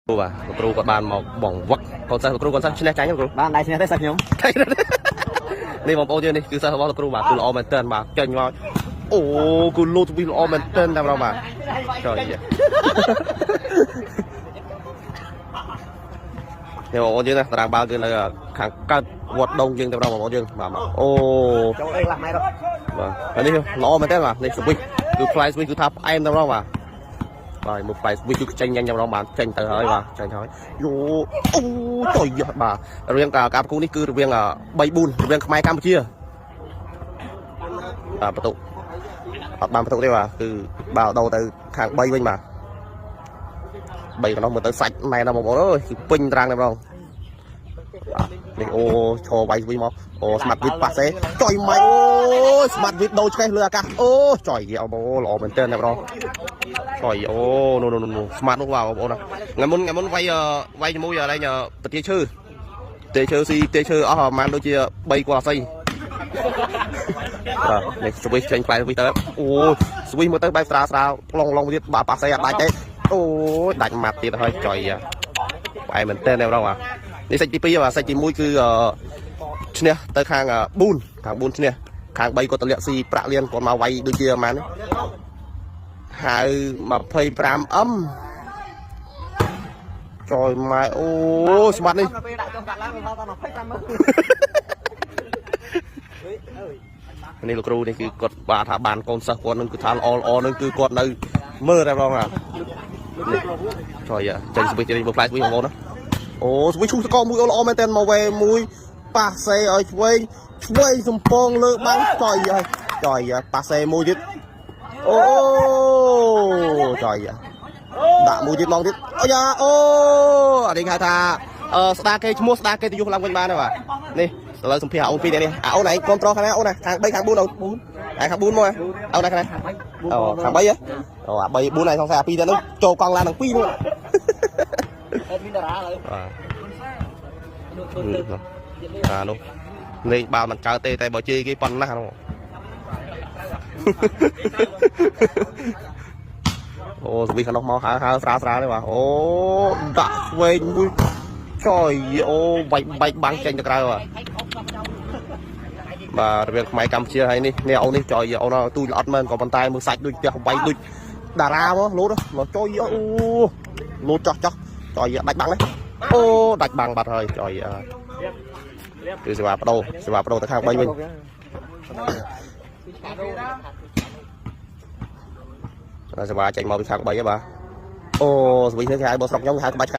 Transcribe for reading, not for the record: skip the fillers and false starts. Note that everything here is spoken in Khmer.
បាទលោកគ្រូគាត់បានមកបងវឹកកូនសិស្សលោកគ្រូកូនសិស្សឈ្នះចាញ់លោកគ្រូ បានដៃឈ្នះទេសិស្សខ្ញុំ នេះបងប្អូនយើងនេះគឺសិស្សរបស់លោកគ្រូបាទគឺល្អមែនទែនបាទចេញមកអូគឺលោតវិសល្អមែនទែនតែម្ដងបាទចុយនេះបងប្អូនយើងណាតារាងបាល់គឺនៅខាងកើតវត្តដងយើងតែម្ដងបងប្អូនយើងបាទអូ ចូលអីខ្លះម៉ែរ បាទហើយនេះល្អមែនទែនបាទនេះស្វិសគឺផ្លែស្វិសគឺថាផ្អែមតែម្ដងបាទបាទមើលផ្លែស្វិសគឺចេញញ៉ាំតែម្ដងបាទចេញទៅហើយបាទចេញហើយយោអូចុយបាទរវាងការប្រគូនេះគឺរវាង3 4រវាងខ្មែរកម្ពុជាបាទបន្ទុកអត់បានបន្ទុកទេបាទគឺបាល់ដូរទៅខាង3វិញបាទ3កណ្ដោះមើលទៅសាច់ណែនណាស់បងប្អូនអើយគឺពេញត្រាងតែម្ដងបាទនេះអូឈរវាយវិញមកអូស្មាត់វិតប៉ាសេចុយម៉ៃអូស្មាត់វិតដូរឆ្កេះលើអាកាសអូចុយអូល្អមែនទែនតែម្ដងចុយអូនោះនោះនោះស្មាត់នោះបាទបងប្អូនណាថ្ងៃមុនថ្ងៃមុនវាយវាយជាមួយកន្លែងពទាឈើទេឈើស៊ីទេឈើអស់ប្រហែលដូចជា3គាត់អស័យ បាទនេះស្វីសចេញផ្លែស្វីសទៅអូស្វីសមើលទៅបែបស្រាលស្រាលប្លង់ឡងទៀតបាទប៉ាសេអត់ដាច់ទេអូយដាច់ម៉ាត់ទៀតហើយចុយផ្អែមមែនតើអ្នករងបាទនេះសាច់ទី2បាទសាច់ទី1គឺឈ្នះទៅខាង4ខាង4ឈ្នះខាង3គាត់តម្លាក់ស៊ីប្រាក់លៀនគាត់មកវាយដូចជាប្រហែលហៅ 25M ចយម៉ែអូស្មាត់នេះ ពេលដាក់ចុះដាក់ឡើងវាដល់25ម៉ឺន នេះលោកគ្រូនេះគឺគាត់បាទថាបានកូនសិស្សគាត់នឹងគឺថាល្អល្អនឹងគឺគាត់នៅមើលតែម្ដងណានេះចុយចេញស្វីសទៀតមើលផ្លែស្វីសបងប្អូនណាអូស្វីសឈូសកមួយអូល្អមែនតើមកវេមួយប៉ាសេឲ្យឆ្វេងឆ្វេងសំពងលើបាំងចុយហើយចុយប៉ាសេមួយទៀតអូចុយដាក់មួយទៀតមកទៀតអូយ៉ាអូអានេះគេហៅថាអឺស្ដារគេឈ្មោះស្ដារគេទៅយុះឡើងវិញបានទេបាទនេះឥឡូវសម្ភារអូនពីរនេះអាអូនឯងគ្រប់ត្រខាងណាអូនណាខាង3ខាង4អូនឯខាង4មកអូនណាខាងណាអូខាង3ហ៎អូអា3 4ឯងសង្ស័យអា2ទៅនោះចូលកង់ឡានទាំងពីរនោះ អត់មានតារាឡើយ បាទអានោះលេងបាល់មិនកើតទេតែបើជេរគេប៉ុណ្ណានោះអូស្វីខាងនោះមកហើហើស្រាលស្រាលទេបាទអូដាក់ឆ្វេងមួយចុយអូបាច់បាច់បាំងចេញទៅក្រៅបាទបាទរវាងខ្មែរកម្ពុជាហើយនេះនេះអូននេះចុយអូនទូចល្អត់មែនក៏ប៉ុន្តែមើលសាច់ដូចផ្ទះបាយដូចតារាមកលោតមកចុយអូលោតចោះចោះចុយដាច់បាំងទេអូដាច់បាំងបាត់ហើយចុយគឺសេវាបដូរសេវាបដូរទៅខាង3វិញ សេវាចេញមកពីខាង3ហ៎បាទអូស្វីនេះគេហៅបើស្រុកខ្ញុំគេហៅក្បាច់